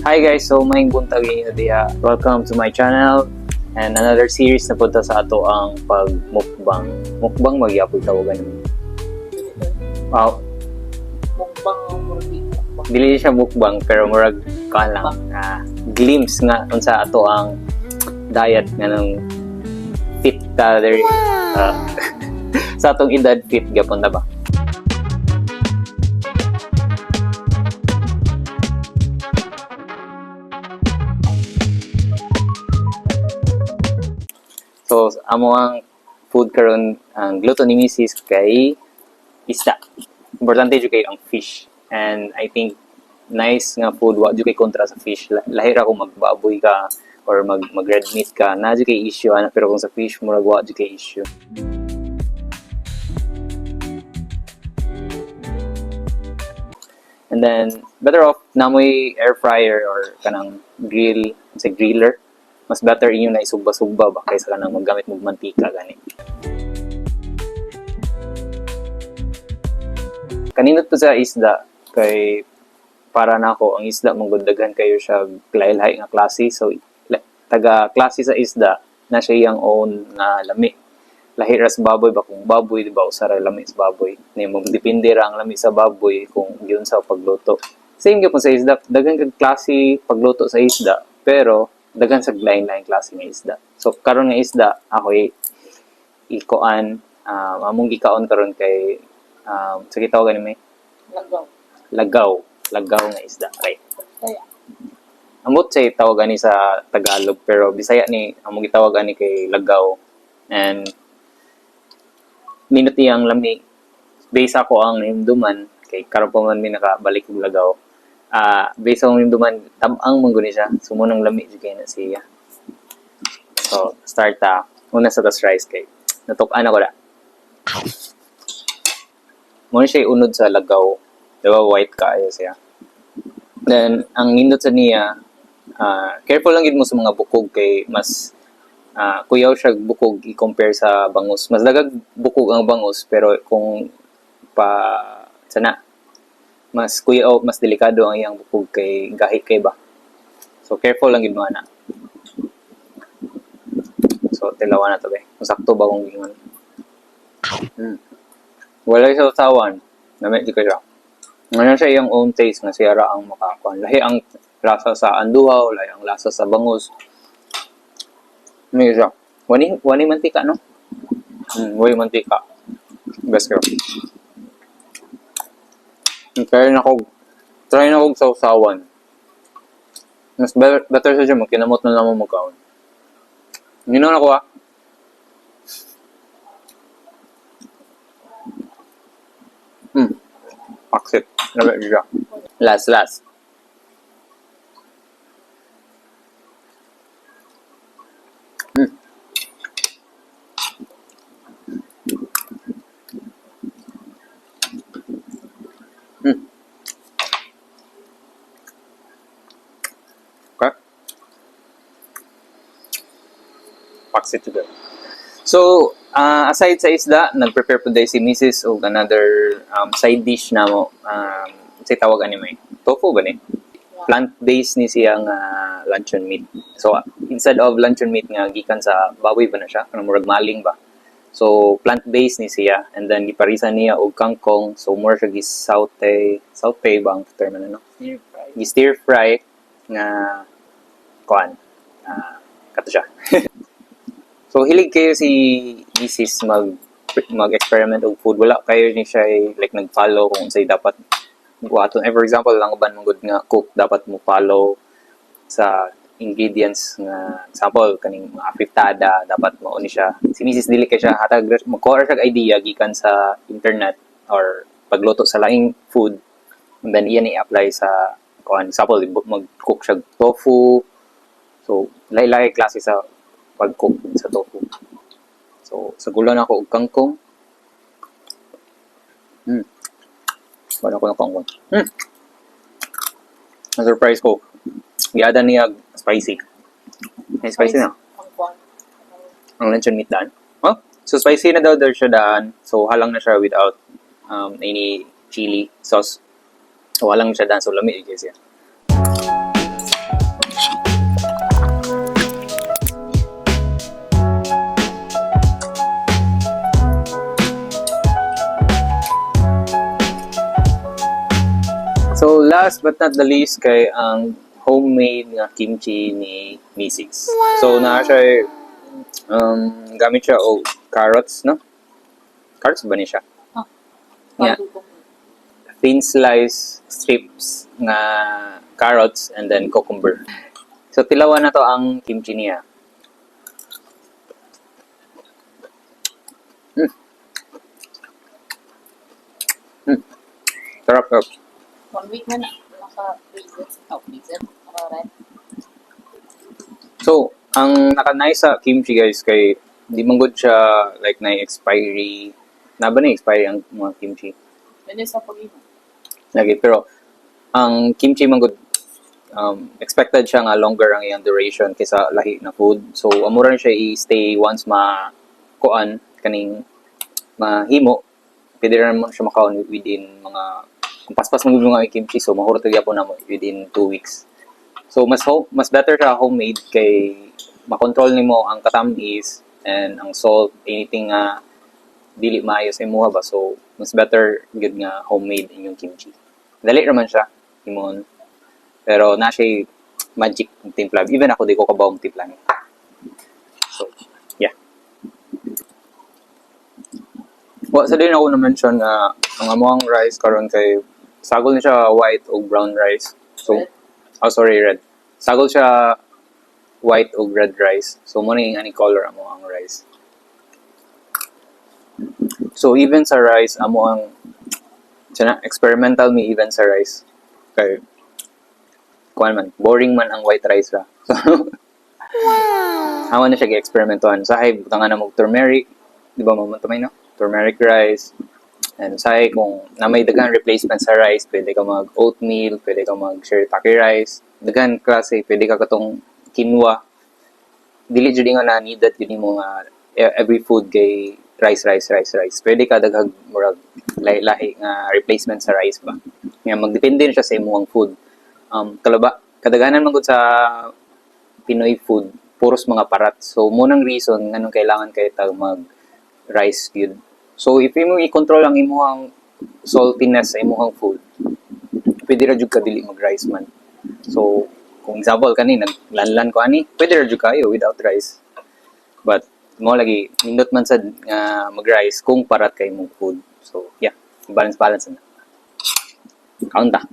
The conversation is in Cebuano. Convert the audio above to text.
Hi guys, so maayong buntag inyo diha. Welcome to my channel and another series na punta sa ato ang pagmukbang. Mukbang magyapon tawagan nimo. Wow, Mukbang ang murag mukbang. Dili siya mukbang pero murag kuan lang, glimpse nga unsa ato ang diet nga nung fit ta there, sa atong edad fit gyapon ta ba. So amo ang food karon ang gluto ni Mrs. kay isda. Importante jud kay ang fish. And I think nice nga food, wa jud kay kontra sa fish. Lahi ra kung magbaboy ka or mag red meat ka, na jud kay issue ana, pero kung sa fish murag wa jud kay issue. And then better off na mo'y air fryer or kanang grill sa griller. Mas better inyo na isugba-sugba ba kaysa kanang maggamit mo mantika gani. Kanindot to sa isda kay para nako ang isda mong daghan kayo siya lahi-lahi nga klase, so taga klase sa isda na siya iyang own nga lami. Lahi ra sa baboy ba, kung baboy di ba usa ra lami sa baboy ni mo, depende ra ang lami sa baboy kung giunsa pagluto. Same gyud sa isda, daghan kag klase pagluto sa isda pero daghan sa lain-lain klase nga isda. So karon nga isda ako ikuan, among gikaon karon kay sa gitawag ani may Lagaw. Lagaw, lagaw nga isda, right? Kaya, Amot say tawag ani sa Tagalog pero Bisaya ni among gitawag ani kay lagaw. And minute iyang lami base ako ang nahimduman kay karon pa man mi nakabalik og lagaw. Base akong nahimduman, tab-ang man guni siya, so mo nang lami jud kay na siya. So start ta una sa tas rice kay natuk-an ako da mo na siya unod sa lagaw, di ba white kaayo siya? Then ang nindot sa niya, careful lang gid mo sa mga bukog kay mas kuyaw siya bukog i-compare sa bangus. Mas dagag bukog ang bangus pero kung pa sana mas kuyaw, mas delikado ang iyang bukog kay gahi kay ba. So careful lang gid mo ana. So tilawan na to be. Kung sakto ba kung gingon. Wala sa usawan. Namit di ko siya. Ano siya iyang own taste nga siya ra ang makakuan. Lahi ang lasa sa anduhaw, lahi ang lasa sa bangus. May siya. Wani wani mantika no? Wani mantika. Best girl. Try na kog sausawan. Mas better sa siya magkinamot na lang mo magkaon. Yun na ako ah. Paksit. Labi siya. Last, last. Okay. Paksit to go. So, aside sa isda, nag-prepare po dahil si Mrs. og another side dish na mo. Say tawag ani may? Tofu ba ni? Plant-based ni siya nga luncheon meat. So, instead of luncheon meat nga gikan sa baboy ba na siya? Kanang murag maling ba? So, plant-based ni siya. And then, giparisan niya og kangkong. So, more siya gi-saute. Saute ba ang term ano, no? Stir fry. Gi-stir fry nga kuan. Kato siya. So hilig kayo si Mrs. mag-experiment og food. Wala kayo ni siya like nag-follow kung unsay dapat buhaton. Eh, for example, lang uban man gud nga cook dapat mo follow sa ingredients nga example kaning mga afritada dapat mao ni siya. Si Mrs. dili kay siya hatag, magkuha ra siya og idea gikan sa internet or pagluto sa laing food and then iyan i-apply sa kuan. Example, mag-cook siya og tofu. So lahi-lahi klase sa pag-cook sa tofu. So sa gulan ako og kangkong. Wala ko ng kangkong. Na-surprise ko. Giada niya spicy. May spicy na. Ang kwan. Ang luncheon meat daan. Oh, so spicy na daw daw siya daan. So halang na siya without any chili sauce. So halang siya daan. So lami guys siya. Last but not the least kay ang homemade nga kimchi ni Mrs. So naa siya gamit siya og carrots, no? Carrots ba ni siya? Ah. Yeah. Thin slice strips nga carrots and then cucumber. So tilawan na to ang kimchi niya. Sarap, sarap. One week na na. Naka-freezer. Oh, freezer. Naka-ref. So, ang naka-nice sa kimchi, guys, kay di man gud siya like na expiry. Na ba na expiry ang mga kimchi? Pwede sa pag-imo. Lagi, pero ang kimchi man gud, expected siya nga longer ang iyang duration kaysa lahi na food. So, amo ra siya i-stay once ma kuan kaning mahimo, pwede ra mo siya makaon within mga, kung paspas mo gud mga kimchi, so mahurot gyapon namo within 2 weeks. So mas better siya homemade kay makontrol nimo ang katamis and ang salt, anything nga dili maayo sa imuha ba. So mas better gyud nga homemade inyong kimchi. Dali ra man siya himuon. Pero na siya magic ang timpla. Even ako, di ko kabaw ang timpla niya. So, yeah. Wa sa din ako na-mention na ang amoang rice karon kay sagol ni siya white o brown rice. So, Red? Oh, sorry, red. Sagol siya white o red rice. So, mo na yung ani color amo ang rice. So, even sa rice, amo ang sana experimental mi even sa rice. Kay kuan man, boring man ang white rice ra. So, amo na siya gi-eksperimentohan. Sa hay, butangan na mo turmeric, di ba mo man tumay, no? Turmeric rice. And say kung na may daghan replacement sa rice, pwede ka mag oatmeal, pwede ka mag shirataki rice, daghan klase, pwede ka katong quinoa. Dili jud nga na needed jud nimo nga every food kay rice, rice, rice, rice. Pwede ka daghag murag lahi-lahi nga replacement sa rice ba. Nga magdepende na siya sa imong food. Kalaba, kadaghanan man gud sa Pinoy food, puros mga parat. So, munang reason nganong kailangan kay tag mag rice gyud. So, if imo i-control ang imong saltiness sa imong food, pwede ra jud ka dili mag rice man. So, kung example kani naglanlan ko ani, pwede ra jud kayo without rice. But mo lagi nindot man sad nga mag-rice kung parat kay imong food. So, yeah, balance balance na. Kaon ta.